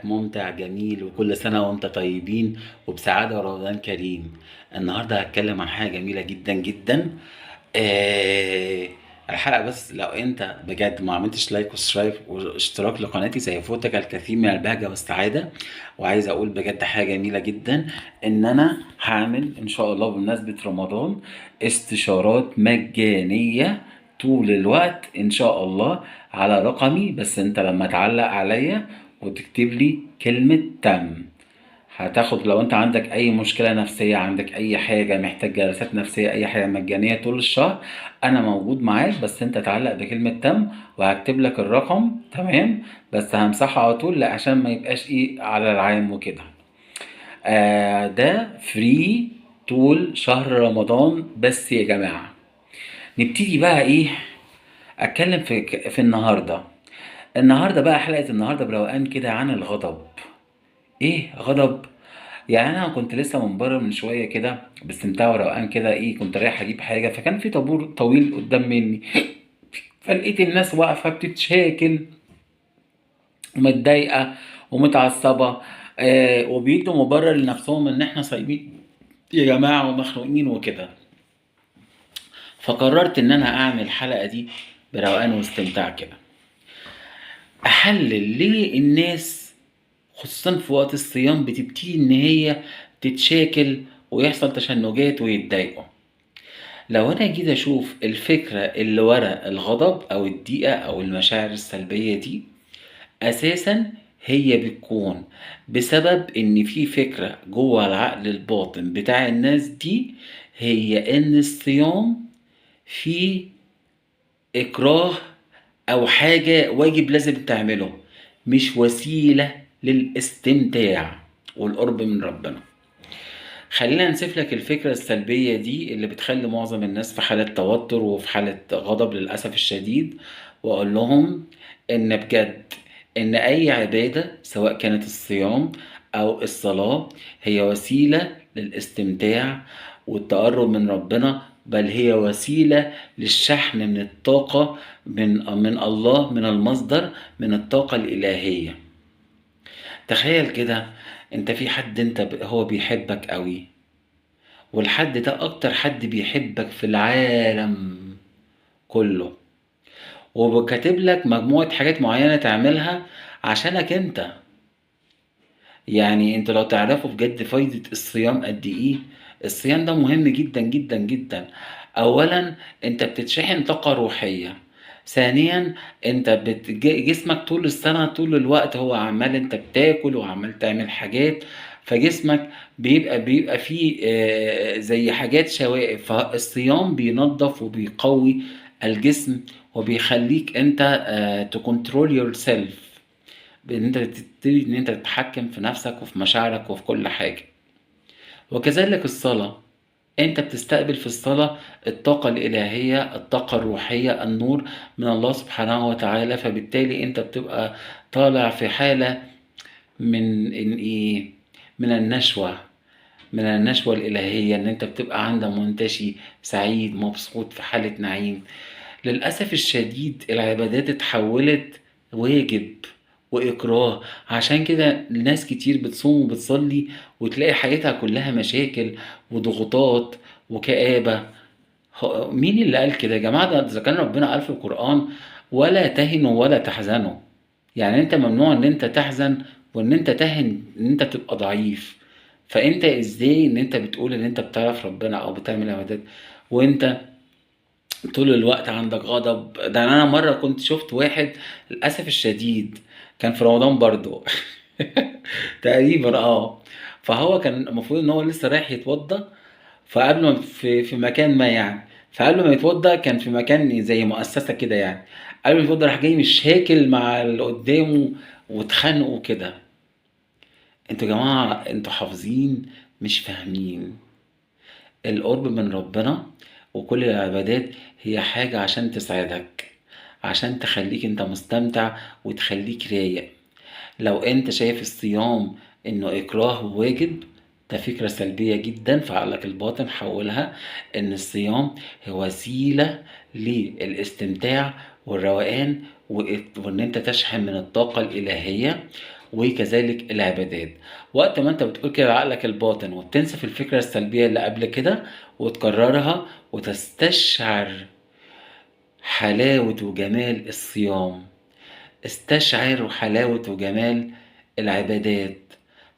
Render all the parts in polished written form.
يومك ممتع جميل، وكل سنة وانت طيبين وبسعادة ورمضان كريم. النهاردة هتكلم عن حاجة جميلة جدا جدا. الحلقة بس لو انت بجد ما عملتش like و subscribe واشتراك لقناتي سيفوتك الكثير من البهجة والسعادة. وعايز اقول بجد حاجة جميلة جدا، ان انا هعمل ان شاء الله بمناسبة رمضان استشارات مجانية طول الوقت ان شاء الله على رقمي، بس انت لما تعلق عليا وتكتب لي كلمة تم هتاخد، لو انت عندك اي مشكلة نفسية، عندك اي حاجة، محتاج جلسات نفسية، اي حاجة مجانية طول الشهر، انا موجود معاك، بس انت تعلق بكلمة تم وهكتب لك الرقم، تمام؟ بس همسحه على طول لا عشان ما يبقاش ايه على العام وكده. ده free طول شهر رمضان بس يا جماعة. نبتدي بقى ايه اتكلم في النهاردة. النهاردة بقى حلقة النهاردة بروقان كده عن الغضب. ايه غضب؟ انا كنت لسه من بره من شوية كده باستمتاع وروقان كده، ايه كنت رايح اجيب حاجة، فكان في طابور طويل قدام مني، فلقيت الناس واقفة بتتشاكل ومتضايقة ومتعصبة، وبيدوا مبرر لنفسهم ان احنا صايمين يا جماعة ومخنوقين وكده. فقررت ان انا اعمل الحلقة دي بروقان واستمتاع كده، احلل ليه الناس خصوصا في وقت الصيام بتبتدي ان هي تتشاكل ويحصل تشنجات ويتضايقوا. لو انا جيت اشوف الفكرة اللي ورا الغضب او الضيقة او المشاعر السلبية دي، اساسا هي بتكون بسبب ان في فكرة جوه العقل الباطن بتاع الناس دي، هي ان الصيام فيه اكراه او حاجة واجب لازم تعمله، مش وسيلة للاستمتاع والقرب من ربنا. خلينا نسيب لك الفكرة السلبية دي اللي بتخلي معظم الناس في حالة توتر وفي حالة غضب للأسف الشديد، وأقول لهم إن بجد إن أي عبادة سواء كانت الصيام أو الصلاة هي وسيلة للاستمتاع والتقرب من ربنا، بل هي وسيلة للشحن من الطاقة من الله، من المصدر، من الطاقة الإلهية. تخيل كده انت في حد انت هو بيحبك قوي، والحد ده اكتر حد بيحبك في العالم كله، وكاتب لك مجموعة حاجات معينة تعملها عشانك انت. انت لو تعرفوا بجد فايدة الصيام قد ايه، الصيام ده مهم جدا جدا جدا. اولا انت بتتشحن طاقة روحية، ثانيا انت جسمك طول السنة طول الوقت هو عمال انت بتاكل وعمال تعمل حاجات، فجسمك بيبقى فيه زي حاجات شوائب، فالصيام بينظف وبيقوي الجسم وبيخليك انت ت control yourself، بان انت تبتدي ان انت تتحكم في نفسك وفي مشاعرك وفي كل حاجة. وكذلك الصلاة، انت بتستقبل في الصلاة الطاقة الإلهية، الطاقة الروحية، النور من الله سبحانه وتعالى، فبالتالي انت بتبقى طالع في حالة من إن إيه؟ من النشوة، من النشوة الإلهية، ان انت بتبقى عندك منتشي سعيد مبسوط في حالة نعيم. للأسف الشديد العبادات اتحولت واجب وإكراه، عشان كده ناس كتير بتصوم وبتصلي وتلاقي حياتها كلها مشاكل وضغوطات وكآبة. مين اللي قال كده يا جماعة؟ ده إذا كان ربنا قال في القرآن ولا تهنوا ولا تحزنوا، يعني أنت ممنوع إن أنت تحزن وإن أنت تهن، إن أنت تبقى ضعيف. فأنت إزاي إن أنت بتقول إن أنت بتعرف ربنا أو بتعمل عبادات وأنت طول الوقت عندك غضب؟ ده أنا مرة كنت شفت واحد للأسف الشديد كان في رمضان برضو تقريبا، فهو كان المفروض إن هو لسه رايح يتوضى، فقبل ما في مكان ما يعني، فقبل ما يتوضى كان في مكان زي مؤسسة كده يعني، قبل ما يتوضى راح جاي مش هاكل مع اللي قدامه واتخانقوا كده. انتوا يا جماعة انتوا حافظين مش فاهمين. القرب من ربنا وكل العبادات هي حاجة عشان تساعدك، عشان تخليك انت مستمتع وتخليك رايق. لو انت شايف الصيام انه اكراه وواجب، ده فكرة سلبية جدا في عقلك الباطن، حولها ان الصيام هو وسيلة للاستمتاع والروقان وان انت تشحن من الطاقة الالهية، وكذلك العبادات. وقت ما انت بتقول كده لعقلك الباطن وبتنسف الفكرة السلبية اللي قبل كده وتكررها وتستشعر حلاوة وجمال الصيام، استشعر حلاوة وجمال العبادات،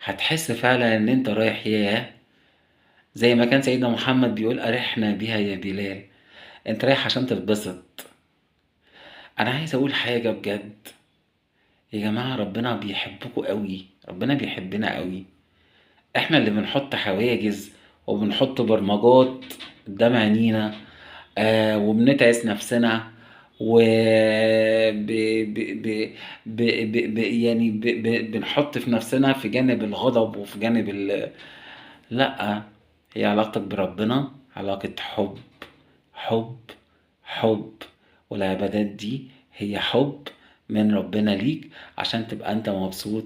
هتحس فعلا ان انت رايح، ياه، زي ما كان سيدنا محمد بيقول أرحنا بها يا بلال. انت رايح عشان تتبسط. انا عايز اقول حاجة بجد يا جماعة، ربنا بيحبكوا قوي، ربنا بيحبنا قوي. احنا اللي بنحط حواجز وبنحط برمجات قدام عينينا، وبنتعس نفسنا، و ب ب ب ب ب ب يعني ب ب بنحط في نفسنا في جانب الغضب وفي جانب لا، هي علاقتك بربنا علاقة حب، حب، حب، والعبادات دي هي حب من ربنا ليك عشان تبقى انت مبسوط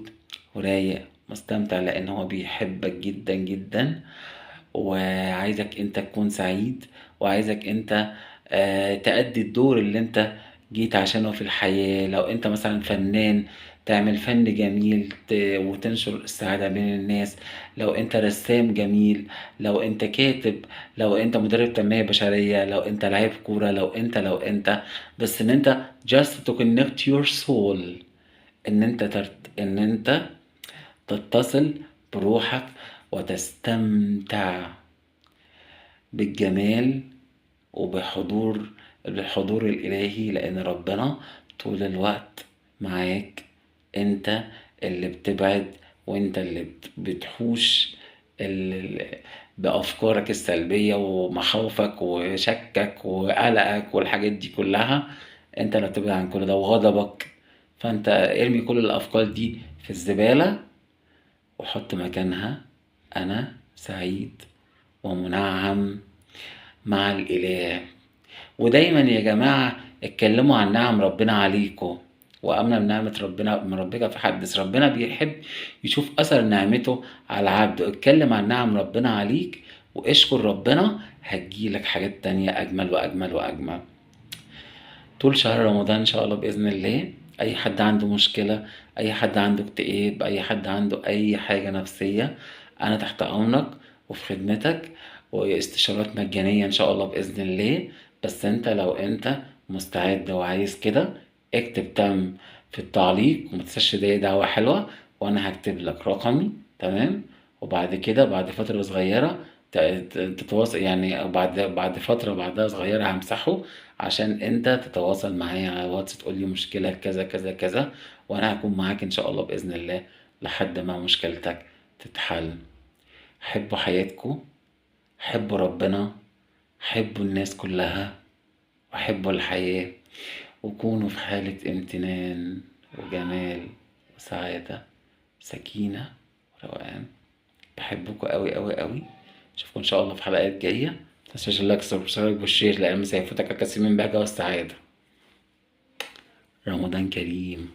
ورايق مستمتع، لان هو بيحبك جدا جدا وعايزك انت تكون سعيد، وعايزك انت تأدي الدور اللي انت جيت عشانه في الحياة. لو انت مثلا فنان تعمل فن جميل وتنشر السعادة بين الناس، لو انت رسام جميل، لو انت كاتب، لو انت مدرب تنمية بشرية، لو انت لعيب كورة، لو انت بس ان انت just to connect your soul، ان انت تتصل بروحك وتستمتع بالجمال وبحضور بالحضور الإلهي، لأن ربنا طول الوقت معاك. أنت اللي بتبعد وأنت اللي بتحوش بأفكارك السلبية ومخاوفك وشكك وقلقك والحاجات دي كلها، أنت اللي بتبعد عن كل ده وغضبك. فأنت ارمي كل الأفكار دي في الزبالة وحط مكانها أنا سعيد ومنعم مع الإله. ودايما يا جماعة اتكلموا عن نعم ربنا عليكم، وأمنا بنعمة ربنا من ربك فحدث. ربنا بيحب يشوف أثر نعمته على عبده. اتكلم عن نعم ربنا عليك واشكر ربنا، هتجيلك حاجات تانية أجمل وأجمل وأجمل. طول شهر رمضان إن شاء الله بإذن الله، أي حد عنده مشكلة، أي حد عنده اكتئاب، أي حد عنده أي حاجة نفسية، أنا تحت أمرك وفي خدمتك، واستشارات مجانية إن شاء الله بإذن الله. بس أنت لو أنت مستعد وعايز كده اكتب تم في التعليق، وما تنساش دي دعوة حلوة، وأنا هكتب لك رقمي، تمام؟ وبعد كده بعد فترة صغيرة تتواصل، يعني بعد فترة بعدها صغيرة همسحه عشان انت تتواصل معايا على الواتس، تقول لي مشكلة كذا كذا كذا، وانا هكون معاك ان شاء الله بإذن الله لحد ما مشكلتك تتحل. حبوا حياتكم، حبوا ربنا، حبوا الناس كلها، وحبوا الحياة، وكونوا في حالة امتنان وجمال وسعادة سكينة وروقان. بحبكم قوي قوي قوي. اشوفكم ان شاء الله في حلقات جاية. متنساش ال like subscribe وال share، لان سيفوتك الكثير من بهجة والسعادة. رمضان كريم.